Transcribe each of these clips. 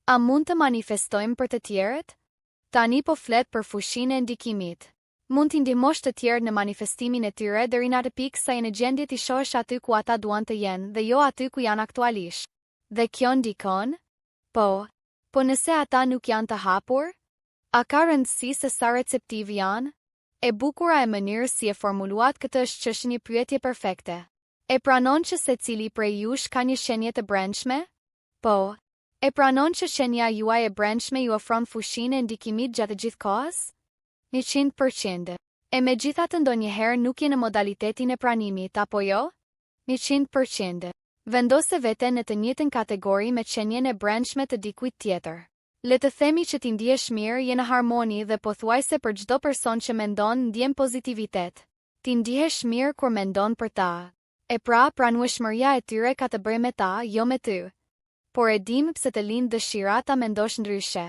A mund të manifestojmë për të tjerët? Tani po flet për fuqinë e ndikimit. Mund t'i ndihmosh të tjerët në manifestimin e tyre deri në atë pikë sa je në gjendje t'i shohësh aty ku ata duan të jenë dhe jo aty ku janë aktualisht. Dhe kjo ndikon? Po. Po nëse ata nuk janë të hapur? A ka rëndësi se sa receptivë janë? E bukura e mënyrës si e formuluat këtë është që është një pyetje perfekte. E pranon që secili prej jush ka një qenie të brendshme? Po. E pranon që qenia juaj e brendshme ju ofron fuqinë e ndikimit gjatë gjithë kohës? 100%. E megjithatë ndonjëherë nuk je në modalitetin e pranimit, apo jo? 100%. Vendose veten në të njëjtën kategori me qenien e brendshme të dikujt tjetër. Le të themi që ti ndihesh mirë, je në harmoni dhe pothuajse për çdo person që mendon, ndjen pozitivitet. Ti ndihesh mirë kur mendon për ta. E pra, pranueshmëria e tyre ka të bëjë me ta, jo me ty. Por e dimë pse të lind dëshira ta mendosh ndryshe.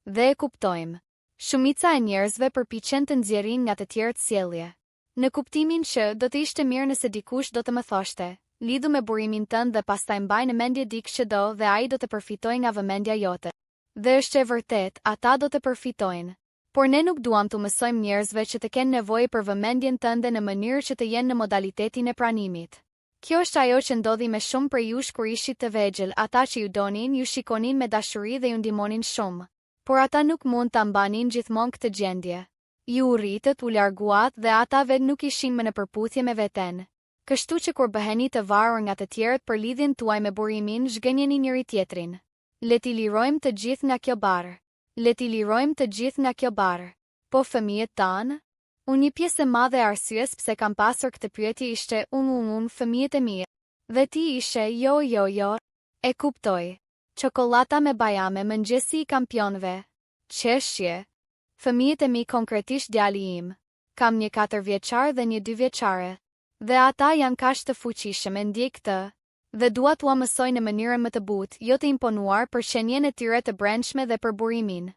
Dhe e kuptojmë. Shumica e njerëzve përpiqen të nxjerrin nga të tjerët sjellje. Në kuptimin që, do të ishte mirë nëse dikush do të më thoshte, lidhu me burimin tënd dhe pastaj mbaj në mendje dikë që do dhe ai do të përfitojë nga vëmendja jote. Dhe është e vërtetë, ata do të përfitojnë. Por ne nuk duam t'u mësojmë njerëzve që të kenë nevojë për vëmendjen tënde në mënyrë që të jenë në modalitetin e pranimit. Kjo është ajo që ndodhi me shumë prej jush kur ishit të vegjël, ata që ju donin, ju shikonin me dashuri dhe ju ndihmonin shumë. Por ata nuk mund ta mbanin gjithmonë këtë gjendje. Ju u rritët, u larguat dhe ata vetë nuk ishin më në përputhje me veten. Kështu që kur bëheni të varur nga të tjerët për lidhjen tuaj me burimin, zhgënjeni njëri-tjetrin. Le t'i lirojmë të gjithë nga kjo barrë. Le t'i lirojmë të gjithë nga kjo barrë. Po fëmijët tanë? Unë një pjesë e madhe e arsyes pse kam pasur këtë pyetje ishte unë unë unë fëmijët e mi. Dhe ti ishe jo jo jo. E kuptoj. Çokollata me bajame mëngjesi i kampionëve. Qeshje. Fëmijët e mi konkretisht djali im. Kam një katërvjeçar dhe një dyvjeçare. Dhe ata janë kaq të fuqishëm e ndjej këtë. Dhe dua t'ua mësoj në mënyrën më të butë, jo të imponuar, për qenien e tyre të brendshme dhe për burimin.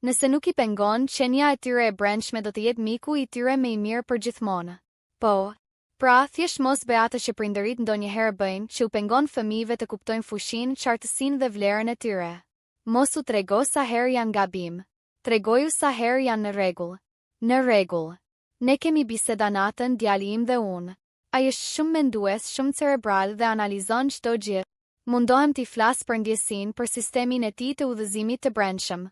Nëse nuk i pengon, qenia e tyre e brendshme do të jetë miku i tyre më i mirë përgjithmonë. Po. Pra, thjesht mos bëj atë që prindërit ndonjëherë bëjnë, që u pengon fëmijëve të kuptojnë fuqinë, qartësinë dhe vlerën e tyre. Mos u trego sa herë janë gabim. Tregoju sa herë janë në rregull. Në rregull. Ne kemi biseda natën, djali im dhe unë. Ai është shumë mendues, shumë cerebral dhe analizon çdo gjë. Mundohem t'i flas për ndjesinë, për sistemin e tij të udhëzimit të brendshëm.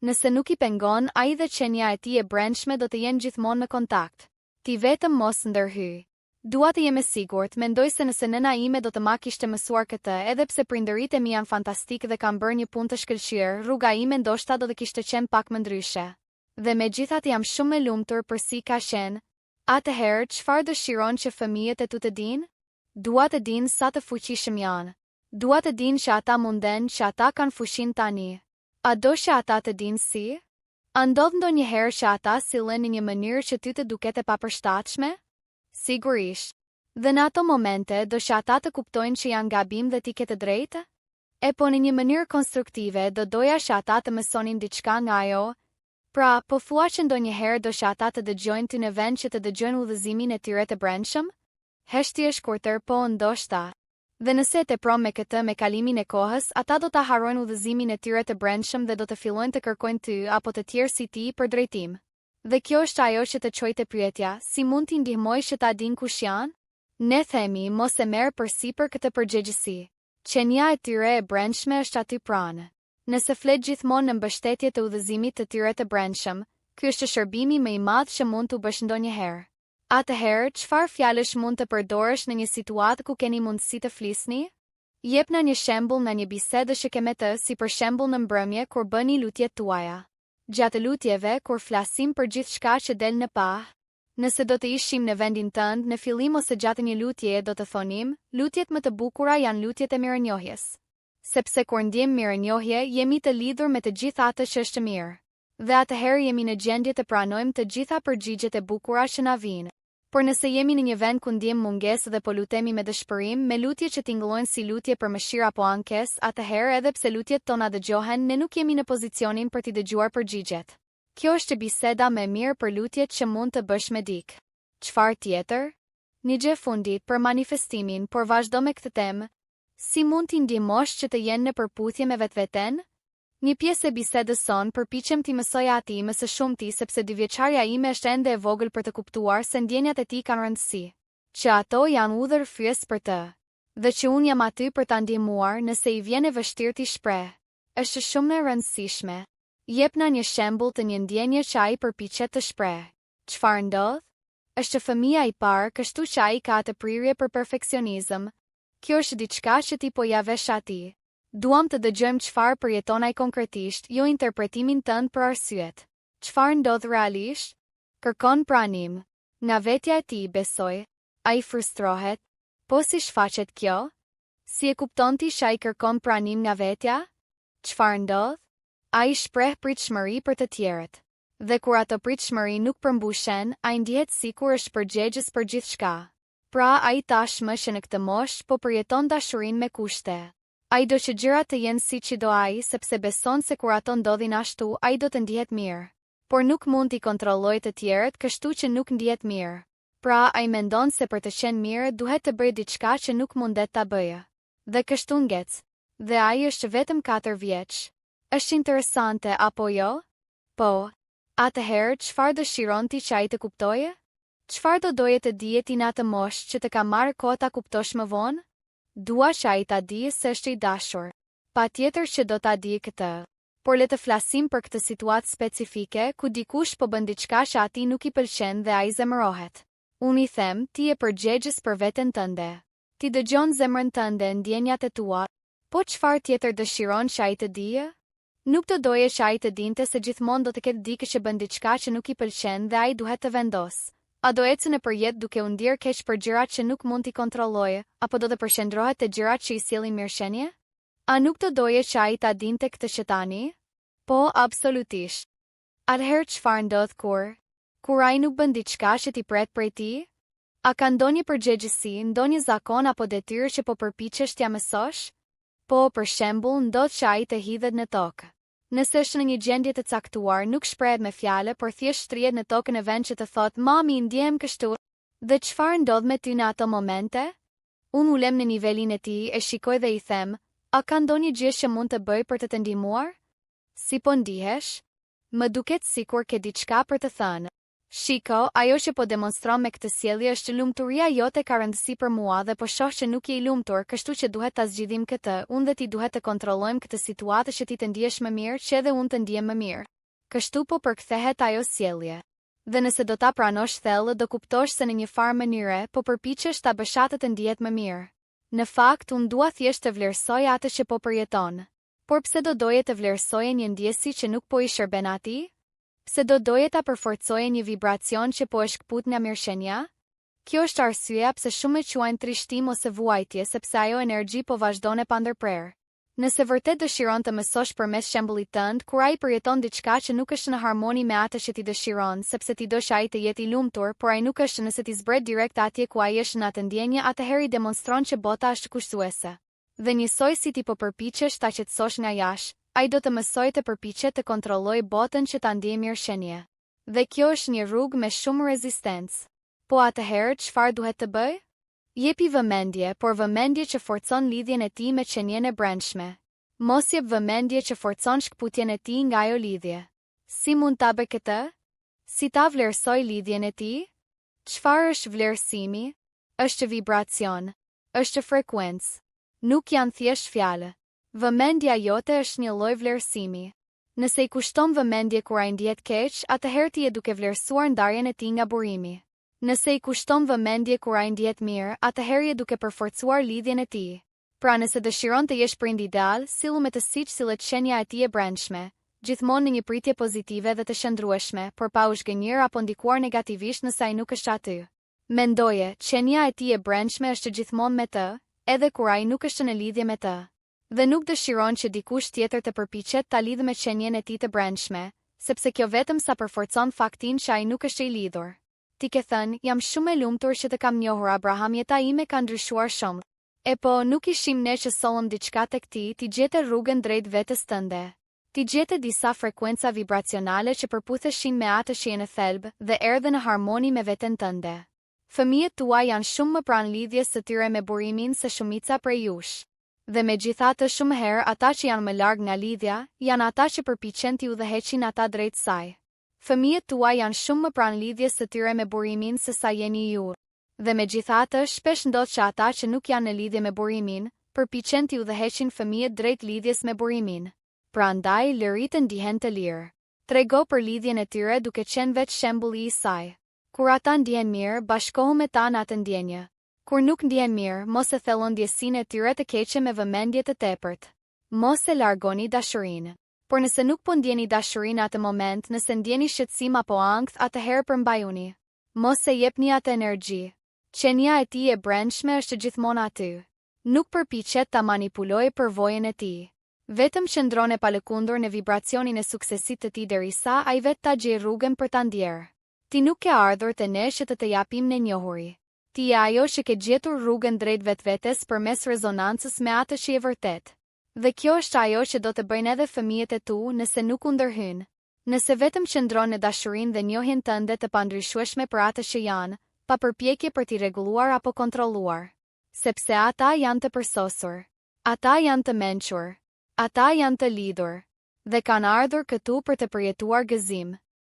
Nëse nuk i pengon, ai dhe qenia e tij e brendshme do të jenë gjithmonë në kontakt. Ti vetëm mos ndërhyj. Dua të jem e sigurt, mendoj se nëse nëna ime do të ma kishte mësuar këtë, edhe pse prindërit e mi janë fantastikë dhe kanë bërë një punë të shkëlqyer, rruga ime ndoshta do të kishte qenë pak më ndryshe. Dhe megjithatë jam shumë e lumtur për si ka qenë, Atëherë, çfarë dëshiron që fëmijët e tu të dinë? Dua të dinë sa të fuqishëm janë. Dua të dinë që ata munden, që ata kanë fuqinë tani. A do që ata të dinë si? A ndodh ndonjëherë që ata sillen në një mënyrë që ty të duket e papërshtatshme? Sigurisht. Dhe në ato momente, do që ata të kuptojnë që janë gabim dhe ti ke të drejtë? E po në një mënyrë konstruktive, do doja që ata të mësonin diçka nga ajo, Pra, po thua që ndonjëherë do që ata të dëgjojnë ty në vend që të dëgjojnë udhëzimin e tyre të brendshëm? Heshtje e shkurtër, po, ndoshta. Dhe nëse e tepron me këtë me kalimin e kohës, ata do ta harrojnë udhëzimin e tyre të brendshëm dhe do të fillojnë të kërkojnë ty, apo të tjerë si ti, për drejtim. Dhe kjo është ajo që të çoi te pyetja, si mund t'i ndihmoj që ta dinë kush janë? Ne themi, mos e merr përsipër këtë përgjegjësi. Qenia e tyre e brendshme është aty pranë. Nëse flet gjithmonë në mbështetje të udhëzimit të tyre të brendshëm, ky është shërbimi më i madh që mund t'u bësh ndonjëherë. Atëherë, çfarë fjalësh mund të përdorësh në një situatë ku keni mundësi të flisni? Jepna një shembull nga një bisedë që ke me të, si për shembull në mbrëmje kur bëni lutjet tuaja. Gjatë lutjeve, kur flasim për gjithçka që del në pah, nëse do të ishim në vendin tënd, në fillim ose gjatë një lutjeje do të thonim, lutjet më të bukura janë lutjet e mirënjohjes. Sepse kur ndjejmë mirënjohje, jemi të lidhur me të gjithë atë që është mirë. Dhe atëherë jemi në gjendje të pranojmë të gjitha përgjigjet e bukura që na vijnë. Por nëse jemi në një vend ku ndjejmë mungesë dhe po lutemi me dëshpërim, me lutje që tingëllojnë si lutje për mëshirë apo ankesë, atëherë edhe pse lutjet tona dëgjohen, ne nuk jemi në pozicionin për t'i dëgjuar përgjigjet. Kjo është biseda më e mirë për lutjet që mund të bësh me dikë. Çfarë tjetër? Një gjë e fundit për manifestimin, por vazhdo me këtë temë, Si mund t'i ndihmosh që të jenë në përputhje me vetveten? Një pjesë e bisedës sonë përpiqem t'i mësoj atij më së shumti sepse dyvjeçarja ime është ende e vogël për të kuptuar se ndjenjat e tij kanë rëndësi. Që ato janë udhërrëfyes për të. Dhe që unë jam aty për ta ndihmuar nëse i vjen e vështirë t'i shprehë. Është shumë e rëndësishme. Jepna një shembull të një ndjenje që ai përpiqet të shprehë. Çfarë ndodh? Është fëmija i parë, kështu që ai ka atë prirje për perfeksionizëm. Kjo është diçka që ti po ia vesh atij. Duam të dëgjojmë çfarë përjeton ai konkretisht, jo interpretimin tënd për arsyet. Çfarë ndodh realisht? Kërkon pranim. Nga vetja e tij, besoj. Ai frustrohet. Po si shfaqet kjo? Si e kupton ti që ai kërkon pranim nga vetja? Çfarë ndodh? Ai shpreh pritshmëri për të tjerët. Dhe kur ato pritshmëri nuk përmbushen, ai ndihet sikur është përgjegjës për gjithçka. Pra, ai tashmë që në këtë moshë po përjeton dashurinë me kushte. Ai do që gjërat të jenë siç i do ai, sepse beson se kur ato ndodhin ashtu, ai do të ndihet mirë. Por nuk mund t'i kontrollojë të tjerët, kështu që nuk ndihet mirë. Pra, ai mendon se për të qenë mirë, duhet të bëjë diçka që nuk mundet ta bëjë. Dhe kështu ngec. Dhe ai është vetëm katër vjeç. Është interesante, apo jo? Po. Atëherë, çfarë dëshiron ti që ai të kuptojë? Çfarë do doje të dije ti në atë moshë që të ka marrë kohë ta kuptosh më vonë? Dua që ai ta dijë se është i dashur. Patjetër që do ta dijë këtë. Por le të flasim për këtë situatë specifike, ku dikush po bën diçka që atij nuk i pëlqen dhe ai zemërohet. Unë i them, ti je përgjegjës për veten tënde. Ti dëgjon zemrën tënde, ndjenjat e tua. Po çfarë tjetër dëshiron që ai të dijë? Nuk do doje që ai të dinte se gjithmonë do të ketë dikë që bën diçka që nuk i pëlqen dhe ai duhet të vendosë. A do ecë nëpër jetë duke u ndjerë keq për gjërat që nuk mund t'i kontrollojë, apo do të përqendrohet te gjërat që i sjellin mirëqenie? A nuk do doje që ai ta dinte këtë që tani? Po, absolutisht. Atëherë çfarë ndodh kur? Kur ai nuk bën diçka që ti pret prej tij? A ka ndonjë përgjegjësi, ndonjë zakon apo detyrë që po përpiqesh t'ia mësosh? Po, për shembull, ndodh që ai të hidhet në tokë. Nëse është në një gjendje të caktuar, nuk shprehet me fjalë, por thjesht shtrihet në tokë në vend që të thotë, Mami, ndjehem kështu. Dhe çfarë ndodh me ty në ato momente? Unë ulem në nivelin e tij, e shikoj dhe i them, A ka ndonjë gjë që mund të bëj për të të ndihmuar? Si po ndihesh? Më duket sikur ke diçka për të thënë. Shiko, ajo që po demonstron me këtë sjellje është lumturia jote ka rëndësi për mua dhe po shoh që nuk je i lumtur, kështu që duhet ta zgjidhim këtë, unë dhe ti duhet të kontrollojmë këtë situatë që ti të ndihesh më mirë, që edhe unë të ndihem më mirë. Kështu po përkthehet ajo sjellje. Dhe nëse do ta pranosh thellë, do kuptosh se në një farë mënyre, po përpiqesh ta bësh atë të ndihet më mirë. Në fakt, unë dua thjesht të vlerësoj atë që po përjeton. Por pse do doje të vlerësoje një ndjesi që nuk po i shërben atij? Pse do doje ta përforcoje një vibracion që po e shkëput nga mirëqenia? Kjo është arsyeja pse shumë e quajnë trishtim ose vuajtje sepse ajo energji po vazhdon e pandërprerë. Nëse vërtet dëshiron të mësosh përmes shembullit tënd, kur ai përjeton diçka që nuk është në harmoni me atë që ti dëshiron, sepse ti do që ai të jetë i lumtur, por ai nuk është, nëse ti zbret direkt atje ku ai është në atë ndjenjë, atëherë i demonstron që bota është kushtëzuese. Dhe njësoj si ti po përpiqesh ta qetësosh nga jashtë, ai do të mësojë të përpiqet të kontrollojë botën që ta ndjejë mirëqenie. Dhe kjo është një rrugë me shumë rezistencë. Po atëherë çfarë duhet të bëjë? Jepi vëmendje, por vëmendje që forcon lidhjen e tij me qenien e brendshme. Mos jep vëmendje që forcon shkëputjen e tij nga ajo lidhje. Si mund ta bëj këtë? Si ta vlerësoj lidhjen e tij? Çfarë është vlerësimi? Është vibracion. Është frekuencë. Nuk janë thjesht fjalë. Vëmendja jote është një lloj vlerësimi. Nëse i kushton vëmendje kur ai ndihet keq, atëherë ti je duke vlerësuar ndarjen e tij nga burimi. Nëse i kushton vëmendje kur ai ndihet mirë, atëherë je duke përforcuar lidhjen e tij. Pra nëse dëshiron të jesh prind ideal, sillu me të siç sillet qenia e tij e brendshme, gjithmonë në një pritje pozitive dhe të qëndrueshme, por pa u zhgënjyer apo ndikuar negativisht nëse ai nuk është aty. Mendoje, qenia e tij e brendshme është gjithmonë me të, edhe kur ai nuk është në lidhje me të. Dhe nuk dëshiron që dikush tjetër të përpiqet ta lidhë me qenien e tij të brendshme, sepse kjo vetëm sa përforcon faktin që ai nuk është i lidhur. Ti ke thënë, jam shumë e lumtur që të kam njohur Abraham jeta ime ka ndryshuar shumë. E po, nuk ishim ne që sollëm diçka tek ti, ti gjete rrugën drejt vetes tënde. Ti gjete disa frekuenca vibracionale që përputheshin me atë që je në thelb dhe erdhe në harmoni me veten tënde. Fëmijët tuaj janë shumë më pranë lidhjes së tyre me burimin se shumica prej jush. Dhe megjithatë shumë herë ata që janë më larg nga lidhja, janë ata që përpiqen t'i udhëheqin ata drejt saj. Fëmijët tuaj janë shumë më pranë lidhjes së tyre me burimin se sa jeni ju. Dhe megjithatë, shpesh ndodh që ata që nuk janë në lidhje me burimin, përpiqen t'i udhëheqin fëmijët drejt lidhjes me burimin. Prandaj, lëri të ndihen të lirë. Trego për lidhjen e tyre duke qenë vetë shembulli i saj. Kur ata ndihen mirë, bashkohu me ta në atë ndjenjë. Kur nuk ndihen mirë, mos e thello ndjesinë e tyre të keqe me vëmendje të tepërt. Mos e largoni dashurinë. Por nëse nuk po ndjeni dashuri në atë moment, nëse ndjeni shqetësim apo ankth, atëherë përmbajuni. Mos e jepni atë energji. Qenia e tij e brendshme është gjithmonë aty. Nuk përpiqet ta manipulojë përvojën e tij. Vetëm qëndron e palëkundur në vibracionin e suksesit të tij derisa ai vetë ta gjejë rrugën për ta ndjerë. Ti nuk ke ardhur te ne që të të japim ne njohuri. Ti je ajo që ke gjetur rrugën drejt vetvetes përmes rezonancës me atë që je vërtet. Dhe kjo është ajo që do të bëjnë edhe fëmijët e tu nëse nuk u ndërhyn. Nëse vetëm qëndron në dashurinë dhe njohjen tënde të pandryshueshme për atë që janë, pa përpjekje për t'i rregulluar apo kontrolluar. Sepse ata janë të përsosur. Ata janë të mençur. Ata janë të lidhur. Dhe kanë ardhur këtu për të përjetuar gëzim.